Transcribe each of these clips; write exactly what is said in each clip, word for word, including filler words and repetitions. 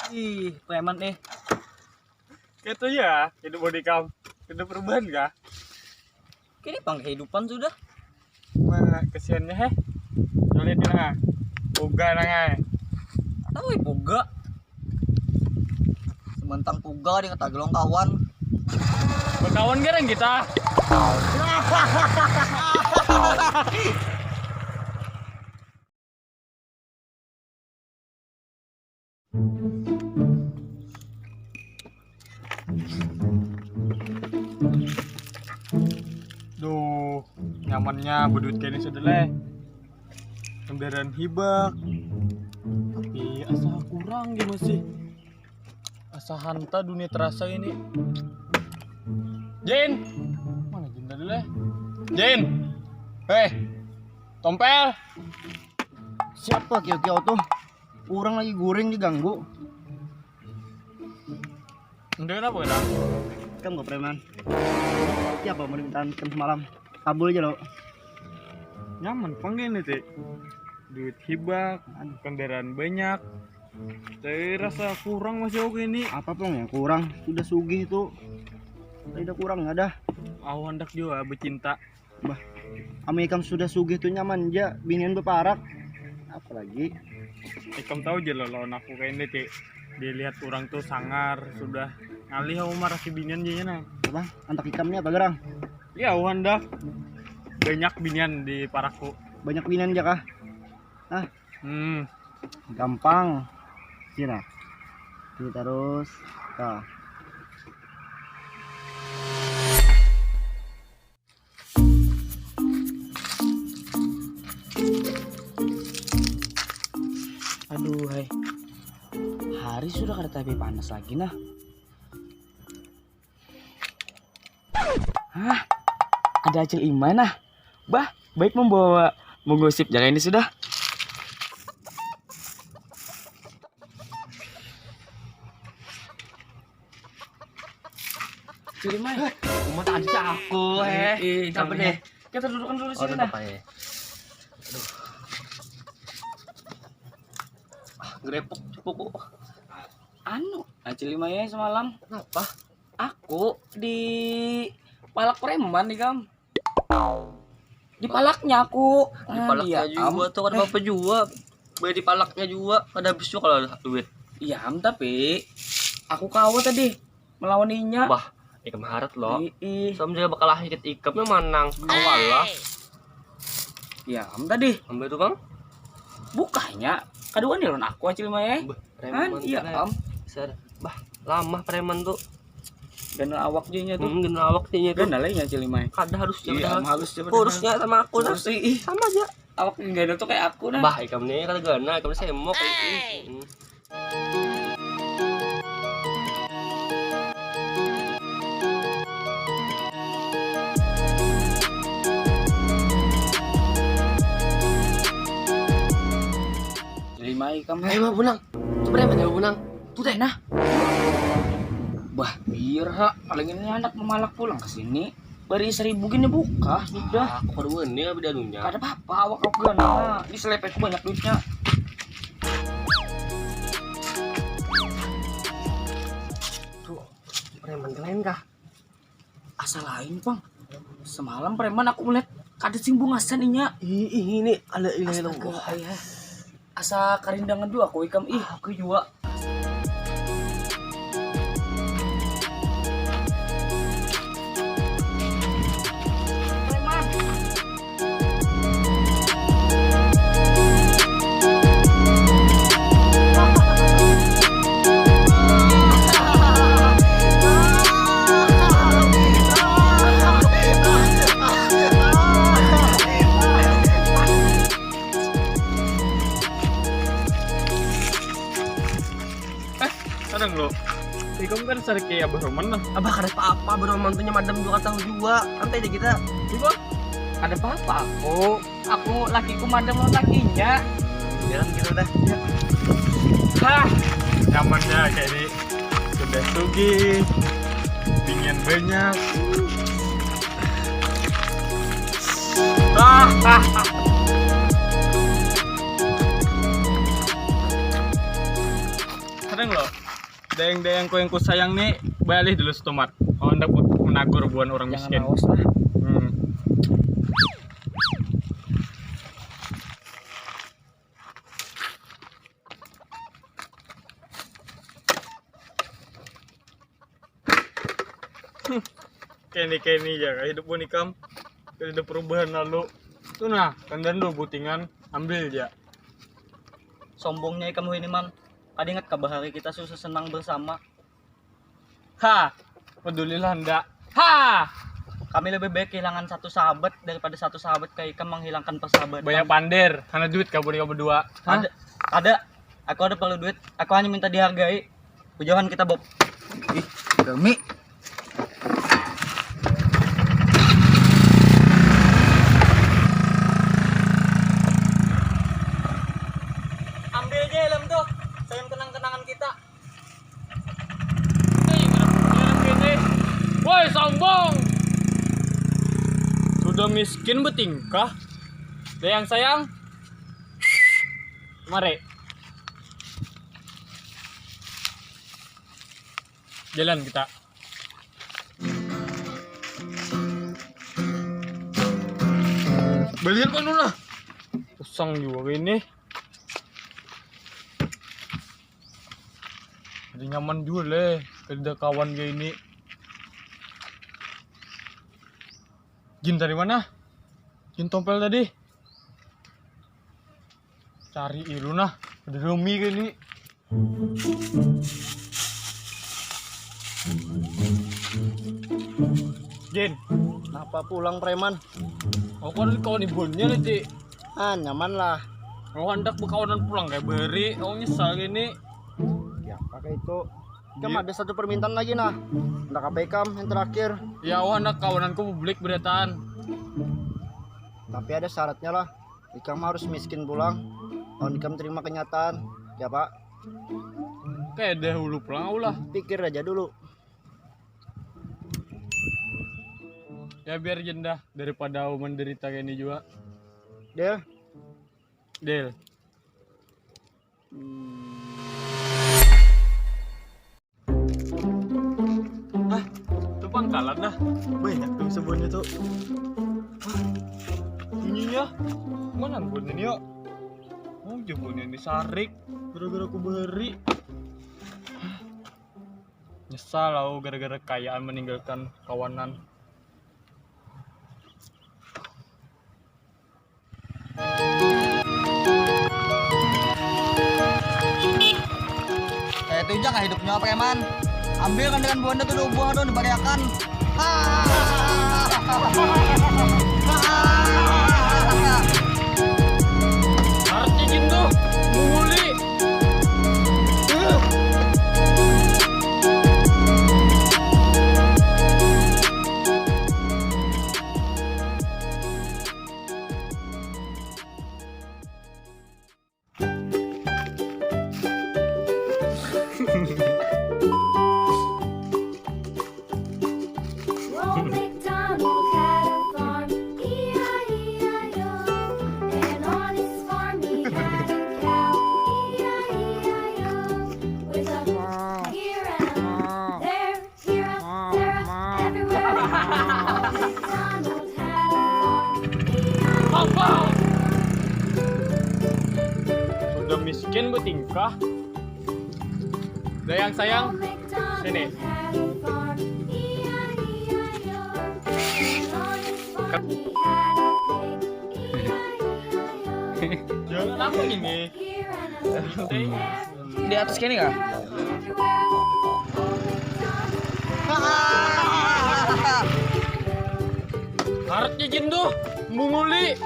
Ih, preman eh. Itu ya, hidup body kam. Hidup perubahan kah? Kini pang kehidupan sudah. Mana kesiannya heh. Coba lihat nah. Boga nang ai. Tahu ya boga. Sementang puga di ketagelong kawan. Berkawan garang kita. Duh, nyamannya berduit kayak ini sudah leh. Kendaraan hibak. Tapi asa kurang gitu masih. Asa hanta dunia terasa ini. Jin. Mana Jin tadi leh? Jin. Heh. Tompel. Siapa kiau-kiau tuh? Orang lagi guring diganggu. Ente kenapa kena? Kamu gak preman. Siapa mau dimintaan ikan semalam? Kabul aja lo. Nyaman pang ini ti. Duit hibak, kendaraan banyak. Tapi rasa kurang masih oke ini. Apa pang yang kurang? Sudah sugih tuh. Tidak kurang ada. Aku hendak juga bercinta. Bah, amun ikam sudah sugih tuh nyaman ja, binian beparak. Apalagi ikam tahu ja lo lawan aku kayak ini ti. Dilihat orang tuh sangar, sudah ngalih aku maraki binian jadinya nah. Apa? Antak ikam nih apa gerang? Iya, aku hendak banyak binian di parakku. Banyak binian ja kah? Hah? Hmm. Gampang. Sini. Sini terus. Nah. Aduh hai. Hari sudah kada tapi panas lagi nah. Hah? Ada acil Ima nah. Bah, baik membawa menggosip jaga ini sudah. Jadi mah. Umat aja aku eh. Iya, iya, Coba deh. Kita dudukan dulu sini nah. Apa ya? Aduh. Ah, grepok cukup kok. Anu, Acil Lima ya semalam. Kenapa? Aku di palak preman nih, Kam. Dipalaknya aku. Dipalaknya juga tuh kan bapak juga. Boleh dipalaknya juga, kada habis juga kalau duit. Iya, tapi aku kawa tadi melawan inya. Bah, ikam harat lo. Ih, sama juga bakal lahir ikam yang manang. Kawa lah. Iya, am tadi. Ambil tuh, Bang. Bukanya, kedua nih lawan aku acil mah ya. Kan iya, am. Ser. Bah, lamah preman tuh. Ganal awak jadinya tuh. Hmm, ganal awak jadinya tuh. Ganal aja cili mai. Kada harus iya, harus coba. Kurusnya sama aku nah. Kurus, ih. Sama aja. Awak ganal tuh kayak aku nah. Bah, ikam nih kada ganal, ikam semok. Ih. Hmm. Cili mai ikam. Ayo, Bang Bunang. Coba deh, Bang Bunang. Tuh deh nah. Bah, biar ha, paling ini anak memalak pulang ke sini. Bari seribu gini buka sudah. Ah, aku kedua nih beda dunia. Kada apa-apa, awak aku gana. Di selepetku banyak duitnya. Tuh, preman lain kah? Asa lain pang. Semalam preman aku melihat kada sing bungasan inya. Ih, ih ini ada ini. Astaga, ayah. Asa karindangan jua aku ikam ih. Aku jua. Kadang lo, ikam kan sariki Abah Roman lah. Abah kada apa-apa, Abah Roman tuh nyamadam juga tahu juga. Santai deh kita. Coba. Kada apa-apa aku. Aku lakiku madam lawan lakinya. Jalan gitu dah. Hah, nyamannya kayak ini. Sudah sugih, binian banyak. Ah, ah, ah. Neng lo, dayang-dayangku yang kusayang nih, balik dulu setumat. Oh, hendak menagur buan orang miskin. Jangan awas lah. Hmm. Keni-keni ja kah hidup buhan ikam. Kada ada perubahan lalu. Tu nah, kandan dua butingan, ambil ja. Sombongnya ikam ini, Man. Kada ingat kah bahari kita susah senang bersama? Ha, pedulilah ndak. Ha. Kami lebih baik kehilangan satu sahabat daripada satu sahabat kayak ikam menghilangkan persahabatan. Banyak pander, karena duit kabur ikam berdua. Hah? Ada, ada. Aku ada perlu duit. Aku hanya minta dihargai. Jauhan kita, Bob. Ih, demi. Ambil aja helm tuh, sayang kenang-kenangan kita. Hei, kenapa dia lagi ini? Woi, sombong. Sudah miskin betingkah. Ada yang sayang? Mari. Jalan kita. Balian kan lah. Usang juga ini. Ada nyaman juga leh. Kada kawan kayak ini. Jin dari mana? Jin tompel tadi. Cari ilu nah. Ada Romi kayak ini. Jin, kenapa pulang preman? Aku ada kawan ibunya nih, Cik. Ah, nyaman lah. Aku hendak berkawanan pulang kayak beri. Aku nyesal gini. Ya, pakai itu. Kam ada satu permintaan lagi nah. Hendak apa ikam yang terakhir? Ya, aku hendak kawananku publik beritaan. Tapi ada syaratnya lah. Ikam harus miskin pulang. Lawan ikam terima kenyataan. Ya, Pak. Kayak dahulu pulang aku lah. Pikir aja dulu. Ya biar jendah daripada aku menderita kayak ini juga. Del. Del. Ah, itu pangkalan dah. Banyak tuh sebuahnya tuh. Ah, ini ya. Mana buahnya ini, yuk? Oh, jagoannya ini sarik. Gara-gara aku beri. Nyesal aku gara-gara kayaan meninggalkan kawanan. Kayak itu aja kah hidupnya preman. Ambil kan dengan buahnya tuh dua buah tuh dibariakan. Arti jin tuh muli. Old MacDonald had a farm, E I E I O. And on his farm he had a cow, E I E I O. With a here and there, here and there, everywhere. Old MacDonald had a farm, E I E I O. Apa? Sudah miskin betingkah. Dayang sayang, sini. Jangan apa ini? Di atas kini kah? Harat jin tuh, munguli.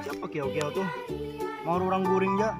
Siapa kiau-kiau tuh? Mau orang guring ja.